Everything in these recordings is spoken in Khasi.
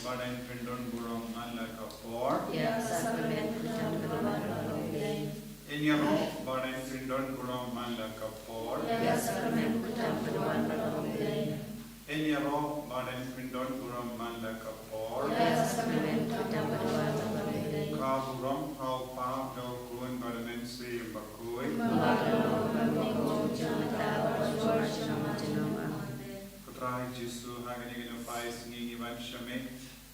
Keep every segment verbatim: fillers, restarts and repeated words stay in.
Ba dang pyndonkam burom man la ka por. Ïa ka sakramen ka jingpyndonkam burom. Ngin ïaroh ba dang pyndonkam burom man la ka por. Ïa ka sakramen ka jingpyndonkam burom. Ngin ïaroh ba dang pyndonkam burom man la ka por. Ïa ka sakramen ka jingpyndonkam burom. Ka burom ha u Kpa, bad ha u Khun bad ha u Mynsiem Bakhuid. Ba ka long kumba ka long, mynta bad shabar sha jamar. Amen. Ko Trai Jisu, ha kane ka nongpai sngi ngi wan sha me.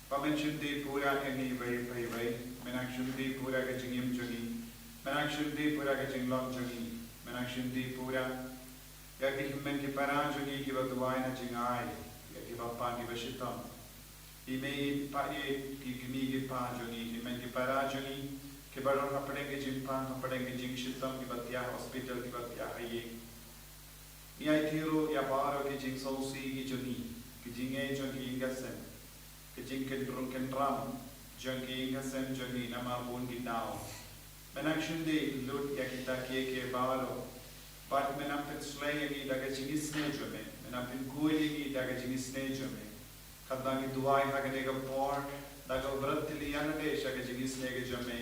Ba men shim pura ïa ngi iwei pa iwei. Men nang shim pura ka jingim jong ngi. Men nang shim pura ka jinglong jong ngi. Men nang shim pura ïa ki hynmen ki para jong ngi kiba duwai na jingai, ïa kiba pang kiba shitom. Ïa me, ïa pa, ïa ki kmie ki kpa jong ngi, hynmen ki para jong ngi kiba don hapdeng ki jingpang, hapdeng ki jingshitom, kiba thiah hospital, kiba thiah ha ïing. Ngi aiti ruh ïa baroh ki jingsngewsih ki jong ngi, ki jingeh jong ki ïing ki sem, ki jingkynrung kynram jong ki ïing ki sem jong ngi namar bun ki daw. Men nang shim lut ïa kita kiei kiei baroh. Bad men nang pynslem ïa ngi da ka jingisynei jong me. Men nang pynkhuid ïa ngi da ka jingisynei jong me. Katba ngi duwai ha kane ka por, da kaba bret tylli ïa lade sha ka jingisynei ka jong me.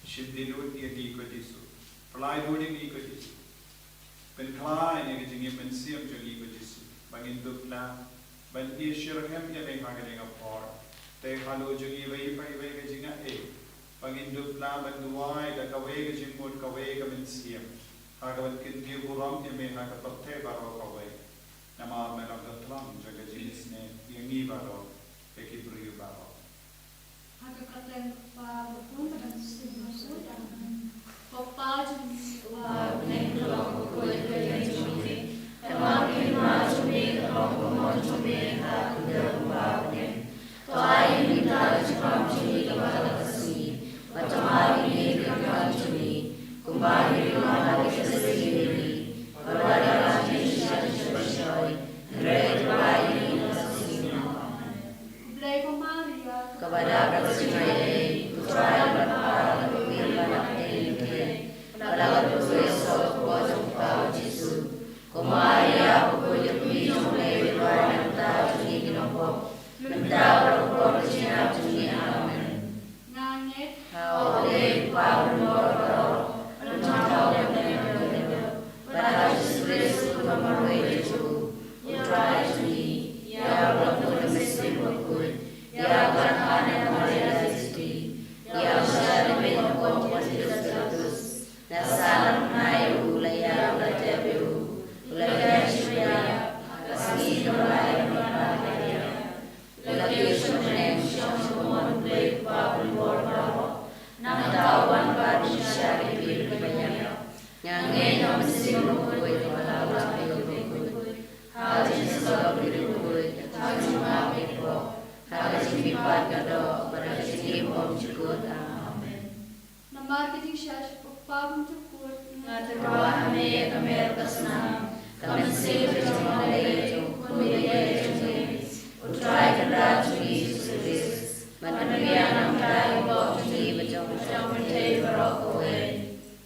Shim lut ïa ngi ko Jisu. Pynlait lut ïa ngi ko Jisu. Pynkhlaiñ ïa ka jingim mynsiem jong ngi ko Jisu. Ba ngin dup lang ban ïashitrhem ïa me ha kane ka por. Te halor jong ngi iwei pa iwei ka jingaiei. Ba ngin dup lang ban duwai da kawei ka jingmut, kawei ka mynsiem. Ha kaba kyntiew burom ïa me ha ka pyrthei baroh kawei. Namar me long ka tlang jong ka jingisynei ïa ngi baroh, ïa ki briew baroh. Ha ka kyrteng ka Kpa, ka Khun bad ka Mynsiem Bakhuid. Amen. Ko Kpa jong ngi uba ha bneng, ka long bakhuid ka ïing jong me. Ka long ka hima jong me, ka long ka mon jong me ha ka khyndew kumba ha bneng. To ai ïa ngi mynta ka jingbam jong ngi kaba ha ka sngi. Bad to map ïa ngi ki kyrdan jong ngi, kumba ngi ruh ngi map ïa kito kiba kyrdan ïa ngi. Bad wat ïalam ïa ngi sha ka jingpynshoi, hynrei to duwai ïa ngi na ka sngi. Amen. Khublei ko Maria, kaba dap da ka jingaiei, U Trai u don bad pha, bad pha ka dei ka kmie, bad ka dei ka kmie jong u Jisu. Ko Maria, ko kmie jong U Blei, duwai ïa ngi mynta ha ka sngi jong ka pop, mynta bad ha ka por ka jingïap jong ngi. Amen. Nga ngeit ha U Blei Kpa uba don bad baroh, ha U Trai Jisu Khrist uba marwei jong U Trai jong ngi, ïa uba la kut da ka Mynsiem Bakhuid, ïa ka kynhun Maria Theisotti, ïa u shah ri bad ïa u pop Pontius Pilatus. La sahnarphna ïa u, la ïap, la tep ïa u, u la ïaishim ïa ka sngi kaba lai, la kiew sha bneng, shong sha ka mon U Blei Kpa uba don bad baroh. Nangta u wan pat ban shah ïa ki ba ïap. Nga ngeit ha U Mynsiem Bakhuid, ha U Trai Bakhuid, ha ka jingsngewsih bakhuid, ha ka jingmap bakhuid, ha ka jingmihpat ka doh, bad ha ka jingim bymjukut. Amen. Namar ka jingshai shapoh U Kpa bymjukut, nga tyrwa ha me ïa ka mer ka snam, ka mynsiem ka jong U Blei, U Khun baieit jong ngi, U Trai Kynrad jong ngi Jisu Khrist, ban pynbiang na ka bynta ki pop jong ngi bad jong ka pyrthei baroh kawei.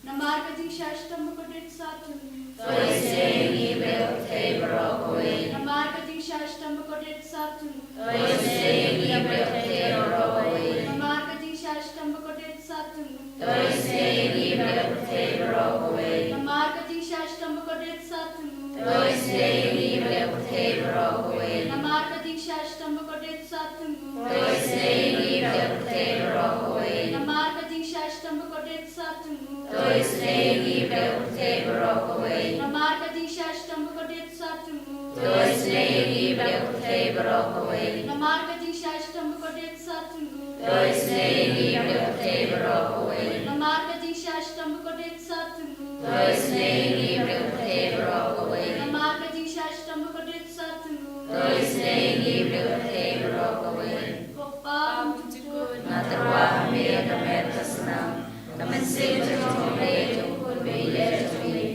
Namar ka jingshai shitom bakordit sap jong U, to isynei ïa ngi bad ïa ka pyrthei baroh kawei. Namar ka jingshai shitom bakordit sap jong U, to isynei ïa ngi bad ïa ka pyrthei baroh kawei. Namar ka jingshai shitom bakordit sap jong U, to isynei ïa ngi bad ïa ka pyrthei baroh kawei. Namar ka jingshai shitom bakordit sap jong U, to isynei ïa ngi bad ïa ka pyrthei baroh kawei. Namar ka jingshai shitom bakordit sap jong U, to isynei ïa ngi bad ïa ka pyrthei baroh kawei. Namar ka jingshai shitom bakordit sap jong U, to isynei ïa ngi bad ïa ka pyrthei baroh kawei. Namar ka jingshai shitom bakordit sap jong U, to isynei ïa ngi bad ïa ka pyrthei baroh kawei. Namar ka jingshai shitom bakordit sap jong U, to isynei ïa ngi bad ïa ka pyrthei baroh kawei. Namar ka jingshai shitom bakordit sap jong U, to isynei ïa ngi bad ïa ka pyrthei baroh kawei. Namar ka jingshai shitom bakordit sap jong U, to isynei ïa ngi bad ïa ka pyrthei baroh kawei. Ko Kpa bymjukut, nga tyrwa ha me ïa ka mer ka snam, ka mynsiem ka jong U Blei, U Khun baieit jong ngi,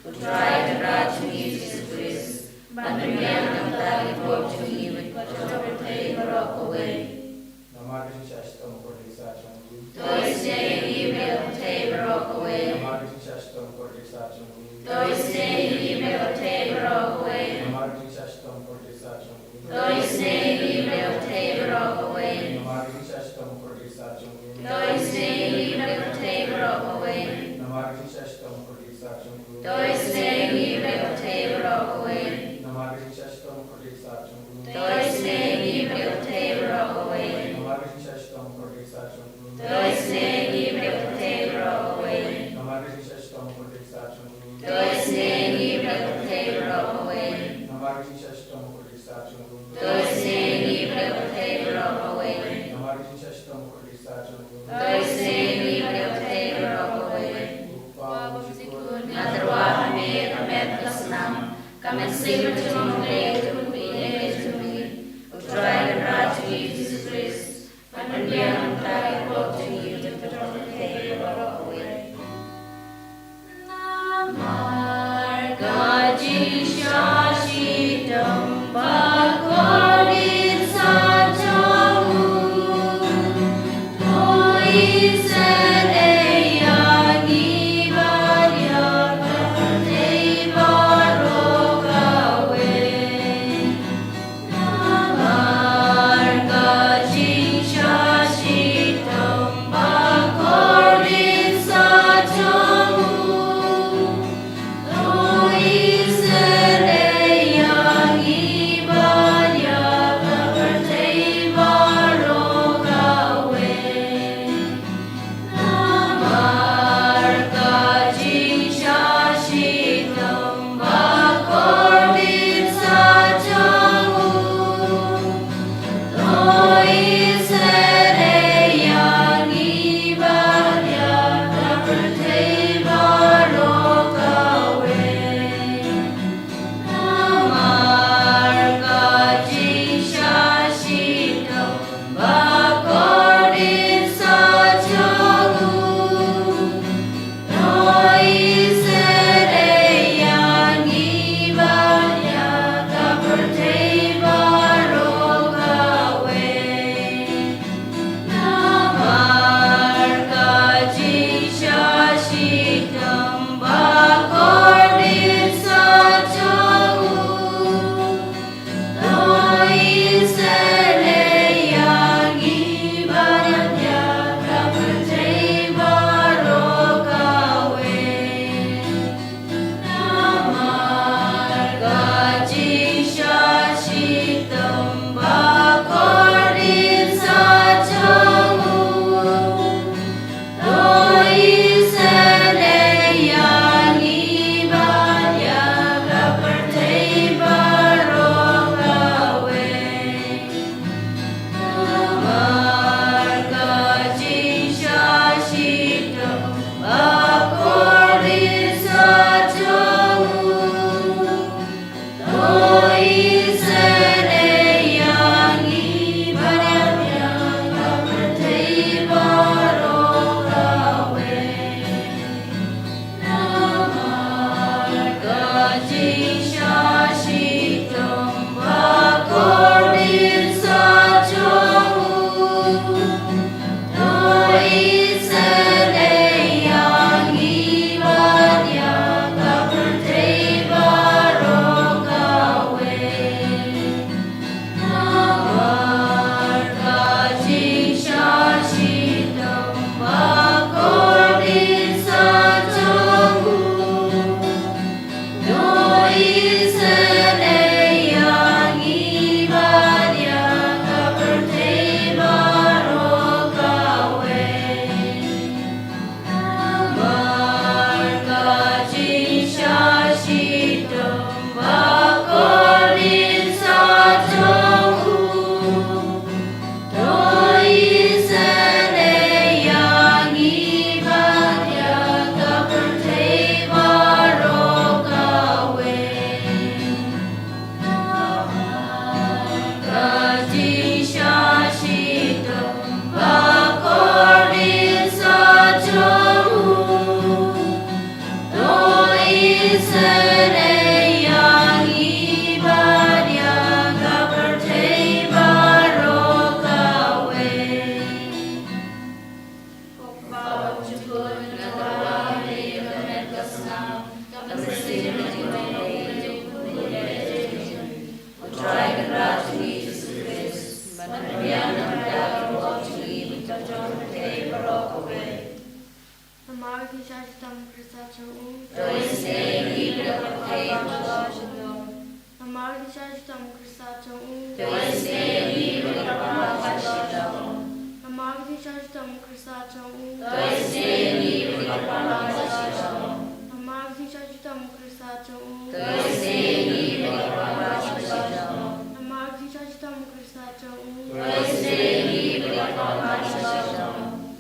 U Trai Kynrad jong ngi Jisu Khrist, ban pynbiang na ka bynta ki pop jong ngi bad jong ka pyrthei baroh kawei. Namar ka jingshai shitom bakordit sap jong U, to isynei ïa ngi bad ïa ka pyrthei baroh kawei. Namar ka jingshai shitom bakordit sap jong U, to isynei ïa ngi bad ïa ka pyrthei baroh kawei. Namar ka jingshai shitom bakordit sap jong U, to isynei ïa ngi bad ïa ka pyrthei baroh kawei. To isynei ïa ngi ba pyrthei baroh kawei. Namar ka jingshah shitom u Khrist jong u. To isynei ïa ngi ba pyrthei baroh kawei. Namar ka jingshah shitom u Khrist jong u. To isynei ïa ngi ba pyrthei baroh kawei. Namar ka jingshah shitom u Khrist jong u. To isynei ïa ngi ba pyrthei baroh kawei. Namar ka jingshah shitom u Khrist jong u. To isynei ïa ngi ba pyrthei baroh kawei. Namar ka jingshah shitom u Khrist jong u. To isynei ïa ngi ba pyrthei baroh kawei. Namar ka jingshah shitom u Khrist jong u. To isynei ïa ngi ba pyrthei baroh kawei. Ko Pa ba bymjukut, nga tyrwa ha me ka met ka snam, ka mynsiem jong me to pynbieit jong ngi. U Trai Kynrad jong ngi Jisu Khrist, ban pynbiang na ka bynta ka pop jong ngi, u don ka jingpynthei baroh kawei. Namar ka jingshah shitom bakordit sah jong u, to isynei ïa ngi bad ïa ka pyrthei baroh kawei. Namar ka jingshah shitom bakordit sah jong u, to isynei ïa ngi bad ïa ka pyrthei baroh kawei. Namar ka jingshah shitom bakordit sah jong u, to isynei ïa ngi bad ïa ka pyrthei baroh kawei. Namar ka jingshah shitom bakordit sah jong u, to isynei ïa ngi bad ïa ka pyrthei baroh kawei. Namar ka jingshah shitom bakordit sah jong u, to isynei ïa ngi bad ïa ka pyrthei baroh kawei. Namar ka jingshah shitom bakordit sah jong u, to isynei ïa ngi bad ïa ka pyrthei baroh kawei. Namar ka jingshah shitom bakordit sah jong u, to isynei ïa ngi bad ïa ka pyrthei baroh kawei. Namar ka jingshah shitom bakordit sah jong u, to isynei ïa ngi bad ïa ka pyrthei baroh kawei. Namar ka jingshah shitom bakordit sah jong u, to isynei ïa ngi bad ïa ka pyrthei baroh kawei. Namar ka jingshah shitom bakordit sah jong u, to isynei ïa ngi bad ïa ka pyrthei baroh kawei. Namar ka jingshah shitom bakordit sah jong u, to isynei ïa ngi bad ïa ka pyrthei baroh kawei. Ko Pa ba bymjukut, nga tyrwa ha me ka met ka snam, ka mynsiem jong u, U Trai Kynrad jong ngi Jisu Khrist, ban pynbiang na ka bynta ka pop jong ngi, u don ka jingpynthei Namar ka jingshah shitom u Khrist jong u. To isynei ïa ngi ba ïa pyrthei ba shisha. Namar ka jingshah shitom u Khrist jong u. To isynei ïa ngi ba ïa pyrthei ba shisha. Namar ka jingshah shitom u Khrist jong u. To isynei ïa ngi ba ïa pyrthei ba shisha. Namar ka jingshah shitom u Khrist jong u. To isynei ïa ngi ba ïa pyrthei ba shisha. Namar ka jingshah shitom u Khrist jong u. To isynei ïa ngi ba ïa pyrthei ba shisha.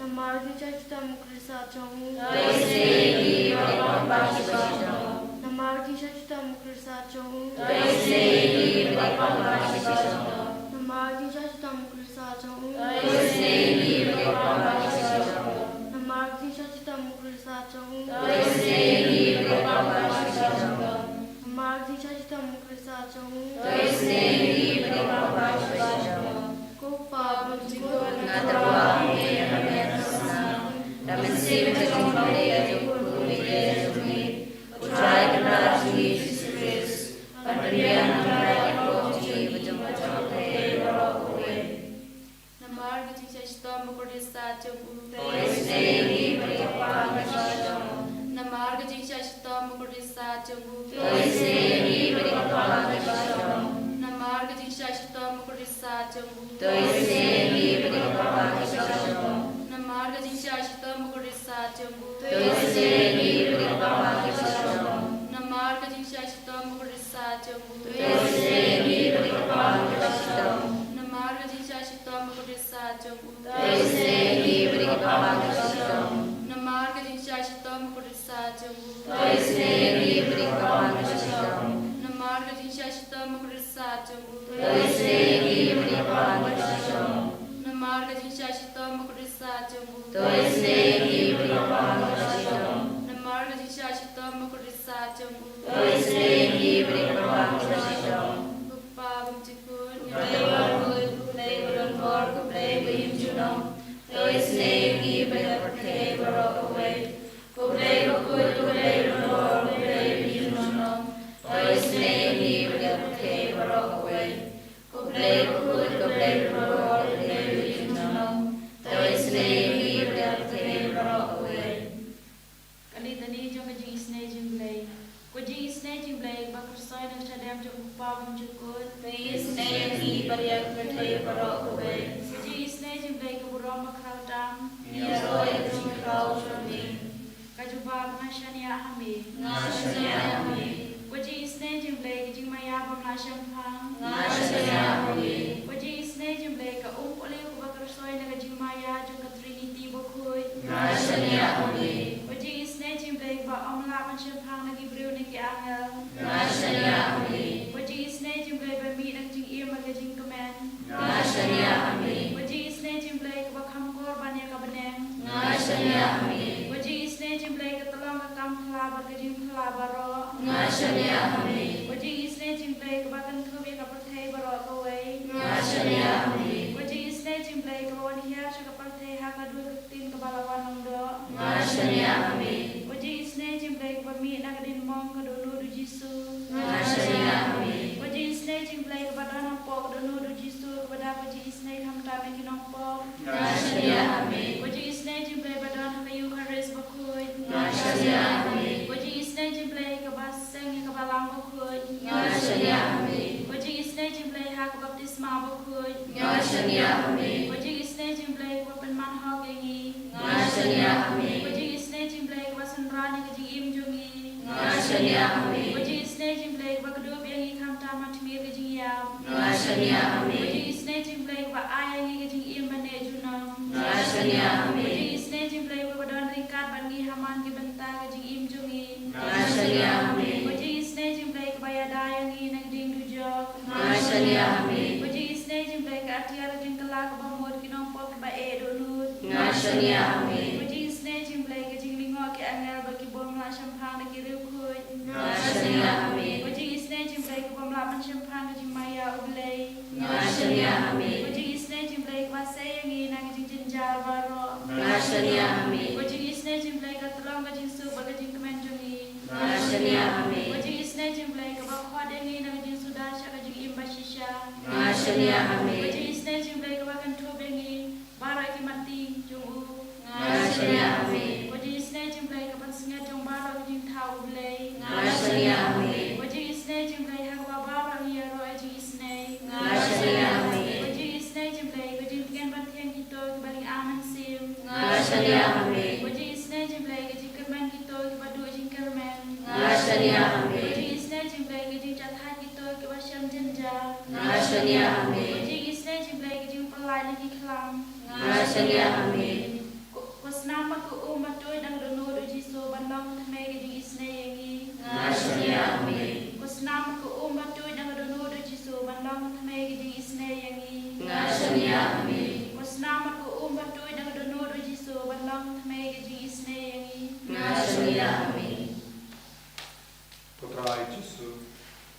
Namar ka jingshah shitom u Khrist jong u. To isynei ïa ngi ba ïa pyrthei ba shisha. Namar ka jingshah shitom u Khrist jong u. To isynei ïa ngi ba ïa pyrthei ba shisha. Namar ka jingshah shitom u Khrist jong u. To isynei ïa ngi ba ïa pyrthei ba shisha. Namar ka jingshah shitom u Khrist jong u. To isynei ïa ngi ba ïa pyrthei ba shisha. Namar ka jingshah shitom u Khrist jong u. To isynei ïa ngi ba ïa pyrthei ba shisha. Ko Pa bymjukut, nga tyrwa ha me ha me tang snam. Da mynsiem jong U Blei jong U Blei jong ngi, U Trai Kynrad jong ngi Jisu Khrist, ban pynbiang ïa U Blei ïa ka jingim ba jong ka jong ka baroh kawei. Namar ka jingshah shitom u Khrist jong u. To isynei ïa ngi ba ïa pyrthei ba shisha. Namar ka jingshah shitom u Khrist jong u. To isynei ïa ngi ba ïa pyrthei ba shisha. Namar ka jingshah shitom u Khrist jong u. To isynei ïa ngi ba ïa pyrthei ba shisha. Namar ka jingshah shitom u Khrist jong u. To isynei ïa ngi ba ïa pyrthei ba shisha. Namar ka jingshah shitom u Khrist jong u. To isynei ïa ngi ba ïa pyrthei ba shisha. Namar ka jingshah shitom u Khrist jong u. To isynei ïa ngi ba ïa pyrthei ba shisha. Namar ka jingshah shitom u Khrist jong u. To isynei ïa ngi ba ïa pyrthei ba shisha. Namar ka jingshah shitom u Khrist jong u. To isynei ïa ngi ba ïa pyrthei ba shisha. Namar ka jingshah shitom u Khrist jong u. To isynei ïa ngi ba ïa pyrthei ba shisha. Namar ka jingshah shitom u Khrist jong u. To isynei ïa ngi ba ïa pyrthei ba shisha. Ko Pa bymjukut, U Blei bakhuid, U Blei badonbor, U Blei baïaid junom. To isynei ïa ngi ba ïa pyrthei baroh kawei. Ko Blei bakhuid, ko Blei badonbor, ko Blei baïaid junom. To isynei ïa ngi ba ïa pyrthei baroh kawei. Ko Blei bakhuid, ko Blei badonbor, ko Blei baïaid junom. To isynei ïa ngi ba ïa pyrthei baroh kawei. Ka litani jong ka jingisynei jong U Blei. Ko jingisynei jong U Blei ba kyrsoi na ka shadem jong U Kpa bymjukut. To isynei ïa ngi ba ïa pyrthei baroh kawei. Ko jingisynei jong U Blei ka burom bakhraw tam. Ïaroh ïa ka jingkhraw jong me. Ka jubab, nga shaniah ha me. Nga shaniah ha me. Ko jingisynei jong U Blei ka jingmaïa bym lah shemphang. Nga shaniah ha me. Ko jingisynei jong U Blei ka um kohliew kaba kyrsoi na ka jingmaïa jong ka Trinity bakhuid. Nga shaniah ha me. Ko jingisynei jong U Blei kaba ym lah ban shemphang na ki briew ne ki angel. Nga shaniah ha me. Ko jingisynei jong U Blei ba mih na ka jingim bad ka jingkmen. Nga shaniah ha me. Ko jingisynei jong U Blei kaba kham kor ban ïa ka bneng. Nga shaniah ha me. Ko jingisynei jong U Blei ka tyllong ka kam phylla bad ka jingphylla baroh. Nga shaniah ha me. Ko jingisynei jong U Blei kaba kynthup ïa ka pyrthei baroh kawei. Nga shaniah ha me. Ko jingisynei jong U Blei kaba wan hiar sha ka pyrthei ha ka dur ka ktien kaba la wan long doh. Nga shaniah ha me. Ko jingisynei jong U Blei kaba mih na ka diengphna ka dohnud U Jisu. Nga shaniah ha me. Ko jingisynei jong U Blei kaba don hapoh ka dohnud U Jisu kaba da ka jingisynei khamtam ïa ki nongpop. Nga shaniah ha me. Ko jingisynei jong U Blei ba don ha ka Eukharist bakhuid. Nga shaniah ha me. Ko jingisynei jong U Blei kaba seng ïa ka Balang bakhuid. Nga shaniah ha me. Ko jingisynei jong U Blei ha ka baptisma bakhuid. Nga shaniah ha me. Ko jingisynei jong U Blei kaba pynman hok ïa ngi. Nga shaniah ha me. Ko jingisynei jong U Blei kaba synran ïa ka jingim jong ngi. Nga shaniah ha me. Ko jingisynei jong U Blei kaba kdup ïa ngi khamtam ha tmier ka jingïap. Nga shaniah ha me. Ko jingisynei jong U Blei kaba ai ïa ngi ka jingim ban neh junom. Nga shaniah ha me. Ko jingisynei jong U Blei kaba don ryngkat bad ngi ha man ki bynta ka jingim jong ngi. Nga shaniah ha me. Ko jingisynei jong U Blei kaba ïada ïa ngi na ka ding dujok. Nga shaniah ha me. Ko jingisynei jong U Blei ka atiar jingkylla kaba mut ki nongpop kiba eh dohnud. Nga shaniah ha me. Ko jingisynei jong U Blei ka jinglyngngoh ki angel bad ki bym lah shemphang da ki riewkhuid. Nga shaniah ha me. Ko jingisynei jong U Blei ka bym lah ban shemphang ka jingmaïa U Blei. Nga shaniah ha me. Ko jingisynei jong U Blei kaba sei ïa ngi na ka jingjynjar baroh. Nga shaniah ha me. Ko jingisynei jong U Blei ka tyllong ka jingsuk bad ka jingkmen jong ngi. Nga shaniah ha me. Ko jingisynei jong U Blei kaba khot ïa ngi na ka jingsuda sha ka jingim bashisha. Nga shaniah ha me. Ko jingisynei jong U Blei kaba kynthup ïa ngi baroh ki mat jong u. Nga Shaniah ha me. Ka jingisynei jong U Blei, ka jingkyrmen kito kiba duh jingkyrmen. Nga shaniah ha me. Ka jingisynei jong U Blei, ka jingjathait kito kiba shem jynjar. Nga shaniah ha me. Ka jingisynei jong U Blei, ka jingpyllait na ki khlam. Nga shaniah ha me. Ko, ko snam bad ko um ba tuid na ka dohnud U Jisu ban long thymmei ka jingisynei ïa ngi. Nga shaniah ha me. Ko snam bad ko um ba tuid na ka dohnud U Jisu ban long thymmei ka jingisynei ïa ngi. Nga shaniah ha me. Ko snam bad ko um ba tuid na ka dohnud U Jisu ban long thymmei ka jingisynei ïa ngi. Nga shaniah ha me. Ko Trai Jisu,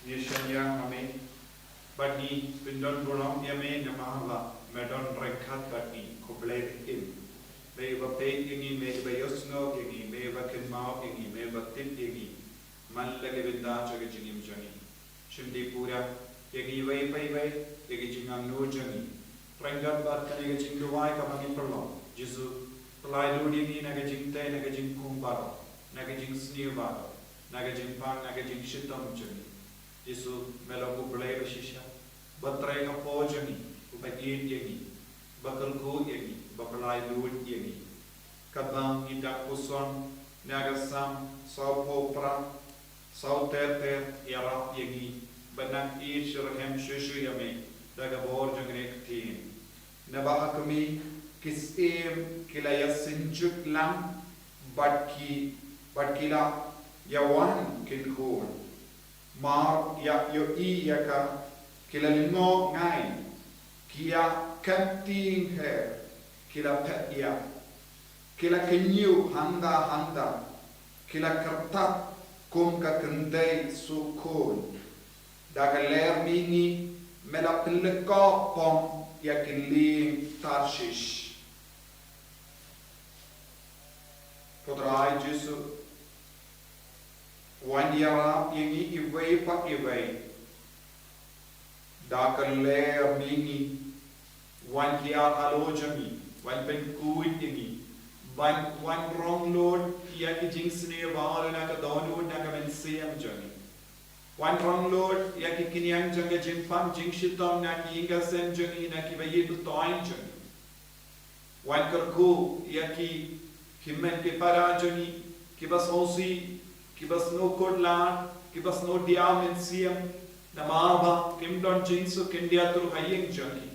ngi shaniah ha me. Bad ngi pyndonburom ïa me namar ba me don ryngkat bad ngi, ko Blei ba im. Me uba peit ïa ngi, me uba ïohsngew ïa ngi, me uba kynmaw ïa ngi, me uba tip ïa ngi. Man la ki bynta jong ka jingim jong ngi. Shim dei pura ïa ngi iwei pa iwei, ïa ki jingangnud jong ngi. Ryngkat bad kane ka jingduwai kaba ngi pynlong, Jisu, pynlait lut ïa ngi na ka jingtei, na ka jingkhung baroh, na ka jingsniew baroh, na ka jingpang, na ka jingshitom jong ngi. Jisu, me long U Blei ba shisha, ba trei hapoh jong ngi, uba ïeit ïa ngi, ba kyrkhu ïa ngi, ba pynlait lut ïa ngi. Katba ngi dak puson na ka Salm sawphew phra, saw ter ter ïarap ïa ngi, ba nang ïeit shitrhem shuh shuh ïa me da ka bor jong kane ka ktien. Naba ha khmih ki syiem ki la ïasynjuk lang, bad ki, bad ki la ïawan kynhun. Mar ïa ïohi ïa ka, ki la lyngngoh ngai, ki ïa kynting her, ki la phet ïa, ki la kynñiuh hangda hangda, ki la kyrtap kum ka kynthei sukhun. Da ka ler mihngi me la pynlehkop pom ïa ki lieng Tarshish. Ko Trai Jisu, wan ïarap ïa ngi iwei pa iwei. Da ka ler mihngi, wan hiar halor jong ngi, wan pynkhuid ïa ngi, ban wan rong lut ïa ki jingsniew baroh na ka dohnud, na ka mynsiem jong ngi. Wan rong lut ïa ki khñiang jong ka jingpang jingshitom na ki ïing ka sem jong ngi, na kiba ïeit btoi jong ngi. Wan kyrkhu ïa ki hynmen ki para jong ngi, kiba sngewsih, kiba sngewkhuslai, kiba sngewdiaw mynsiem, namar ba kim don jingsuk khyndiat ruh ha ïing jong ngi.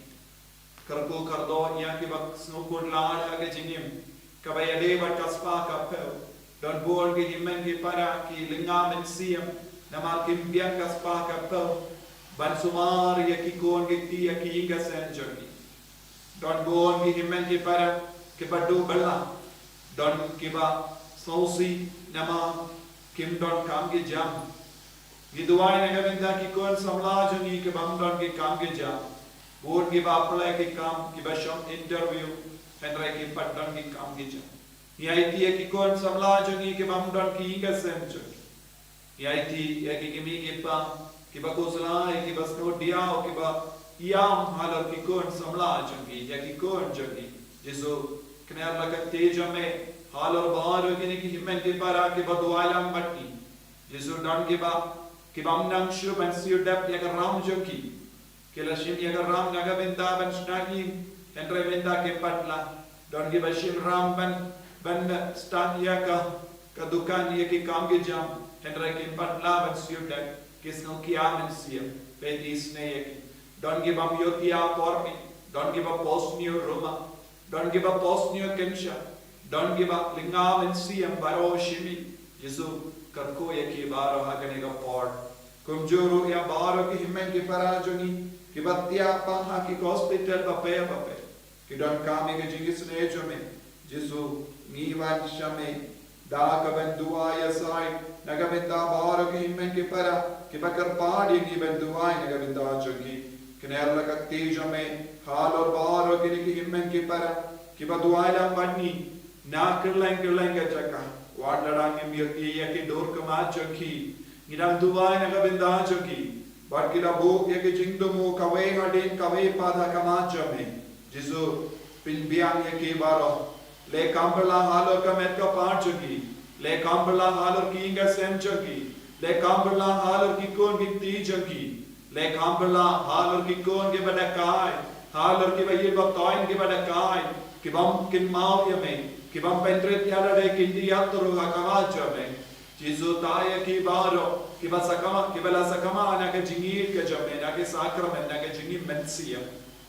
Kyrkhu kyrdoh ïa kiba sngewkhuslai ha ka jingim, kaba ïadei bad ka spah ka phew. Don bun ki hynmen ki para ki lyngngoh mynsiem, namar kim biang ka spah ka phew ban sumar ïa ki khun ki kti, ïa ki ïing ka sem jong ngi. Don bun ki hynmen ki para kiba duh bylla. Don kiba sngewsih namar kim don kam ki jam. Ngi duwai na ka bynta ki khun samla jong ngi ki bym don ki kam ki jam. Bun kiba apply ki kam, kiba shong interview, hynrei kim pat don ki kam ki jam. Ngi aiti ïa ki khun samla jong ngi ki bym don ki ïing ka sem jong ngi. Ngi aiti ïa ki kmie ki kpa kiba khuslai, kiba sngewdiaw, kiba ïam halor ki khun samla jong ngi, ïa ki khun jong ngi. Jisu, kner la ka kti jong me halor baroh kine ki hynmen ki para kiba duwai lang bad ngi. Jisu, don kiba, ki bym nang shuh ban siew dep ïa ka ram jong ki. Ki la shim ïa ka ram na ka bynta ban shna ïing, hynrei mynta kim pat lah. Don kiba shim ram ban, ban start ïa ka, ka dukan, ïa ki kam ki jam, hynrei kim pat lah ban siew dep, ki sngew kiam mynsiem, peit isynei ïa ki. Don ki bym ïoh ïa por mih, don kiba post ñiew ruma, don kiba post ñiew kynshah, don kiba lyngngoh mynsiem baroh shi miet. Jisu, kyrkhu ïa ki baroh ha kane ka por. Kumjuh ruh ïa baroh ki hynmen ki para jong ngi kiba thiah pang ha ki hospital bapher bapher. Ki donkam ïa ka jingisynei jong me. Jisu, ngi wan sha me da ka ban duwai ïa sait na ka bynta baroh ki hynmen ki para kiba kyrpad ïa ngi ban duwai na ka bynta jong ki. Kner la ka kti jong me halor baroh kine ki hynmen ki para kiba duwai lang bad ngi na kylleng kylleng ka jaka. Wat la dang ngim ïohi ïa ki dur khmat jong ki, ngi dang duwai na ka bynta jong ki. Bad ki la buh ïa ki jingthmu kawei hadien kawei pat ha khmat jong me. Jisu, pynbiang ïa ki baroh. Leh kam bylla halor ka met ka phad jong ki. Leh kam bylla halor ki ïing ka sem jong ki. Leh kam bylla halor ki khun ki kti jong ki. Leh kam bylla halor ki khun kiba da kai, halor kiba ïeit ba toiñ kiba da kai, ki bym kynmaw ïa me. Ki bym pynrit ïa lade kin ïathuh ruh ha ka khmat jong me. Jisu, tang ïa ki baroh kiba sakma, kiba la sakma na ka jingïeit ka jong me, na ki sakramen, na ka jingim mynsiem.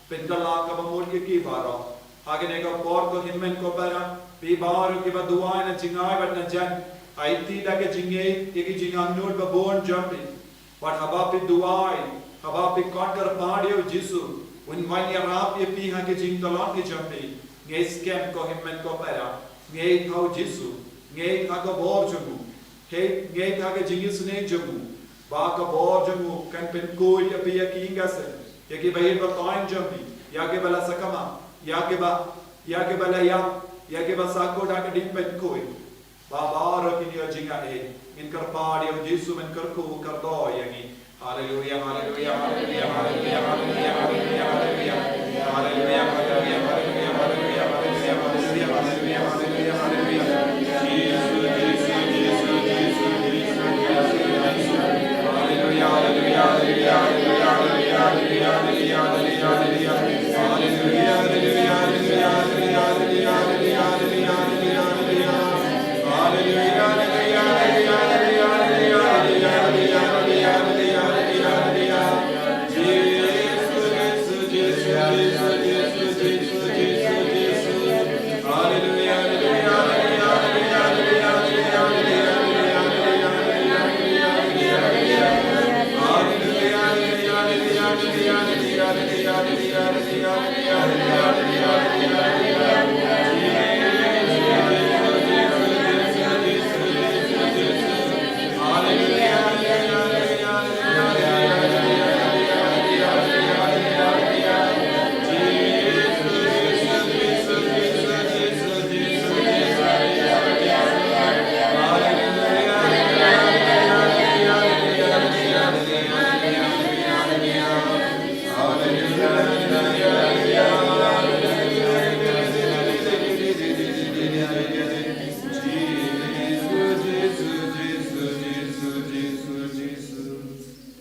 Pynkylla kaba mut ïa ki baroh. Ha kane ka por, ko hynmen ko para, phi baroh kiba duwai na jingai bad na jan, aiti da ka jingïeit ïa ki jingangnud babun jong phi. Bad haba phi duwai, haba phi khot kyrpad ïa u Jisu, un wan ïarap ïa phi ha ki jingtlot ki jong phi. Ngi skhem, ko hynmen ko para, ngeit ha u Jisu, ngeit ha ka bor jong u, ngeit, ngeit ha ka jingisynei jong u, ba ka bor jong u kan pynkhuid ïa phi ïa ki ïing ki sem, ïa kiba ïeit ba thoiñ jong phi, ïa kiba la sakma, ïa kiba, ïa kiba la ïap, ïa kiba sa kut ha ka ding pynkhuid. Ba baroh kin ïoh jingaiei. Ngin kyrpad ïa u Jisu ban kyrkhu kyrdoh ïa ngi. Haleluia, haleluia, haleluia, haleluia.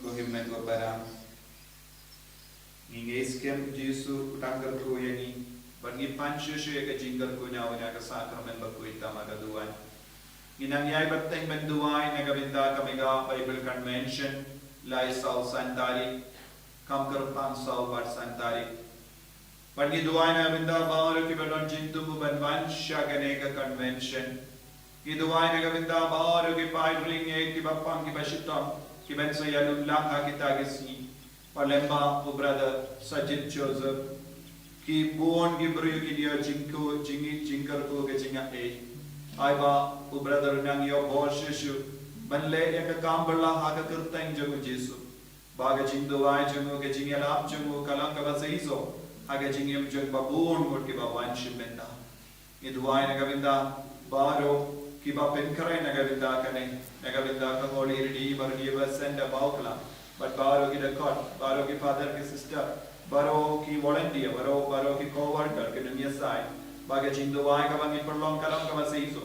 Ko hynmen ko para, ngi ngeit skhem Jisu u dang kyrkhu ïa ngi, bad ngi pan shuh shuh ïa ka jingkyrkhu na u, na ka sakramen bakhuid tam ha ka duwan. Ngi nang ïai bteng ban duwai na ka bynta ka Mega Bible Convention, lai saw san tarik, kham kyrpang saw bad san tarik. Bad ngi duwai na ka bynta baroh kiba don jingthmu ban wan sha kane ka convention. Ngi duwai na ka bynta baroh ki paidbah, kiba pang, kiba shitom, kiban sa ïalum lang ha kita ki sngi. Bad lyngba u brother Sajid Joseph, ki bun ki briew kin ïoh jingkyrkhu, jing, jingkyrkhu ka jingaiei. Ai ba u brother u nang ïoh bor shuh shuh ban leh ïa ka kam bylla ha ka kyrteng jong u Jisu. Ba ka jingduwai jong u, ka jingïalap jong u ka long kaba shisha ha ka jingim jong babun ngut kiba wan shim bynta. Ngi duwai na ka bynta baroh kiba pynkhreh na ka bynta kane, na ka bynta ka Holy Redeemer Universe Centre Bawkla, bad baroh ki dkhot, baroh ki father ki sister, baroh ki volunteer, baroh, baroh ki co-worker, ki nongïasaid. Ba ka jingduwai kaba ngi pynlong ka long kaba shisha.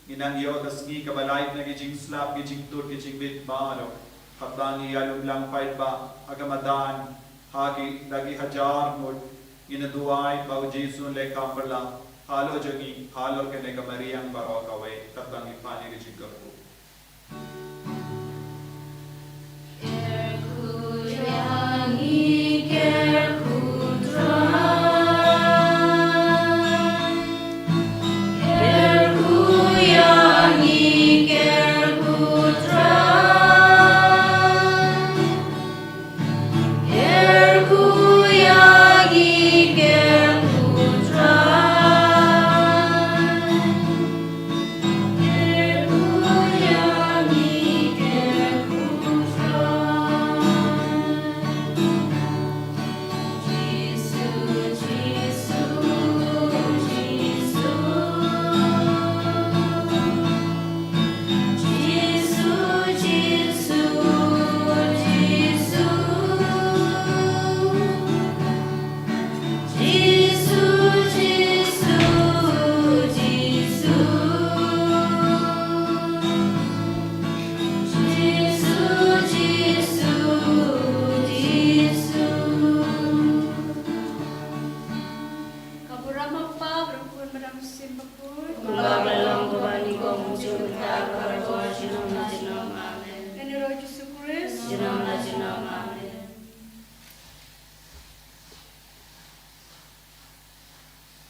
Ngi nang ïoh ka sngi kaba lait na ki jingslap, ki jingtud, ki jingbit baroh. Haba ngi ïalum lang paidbah ha ka madan, ha ki, da ki hajar ngut, ngin duwai ba u Jisu un leh kam bylla halor jong ngi, halor kane ka mariang baroh kawei, haba ngi pan ïa ka jingkyrkhu.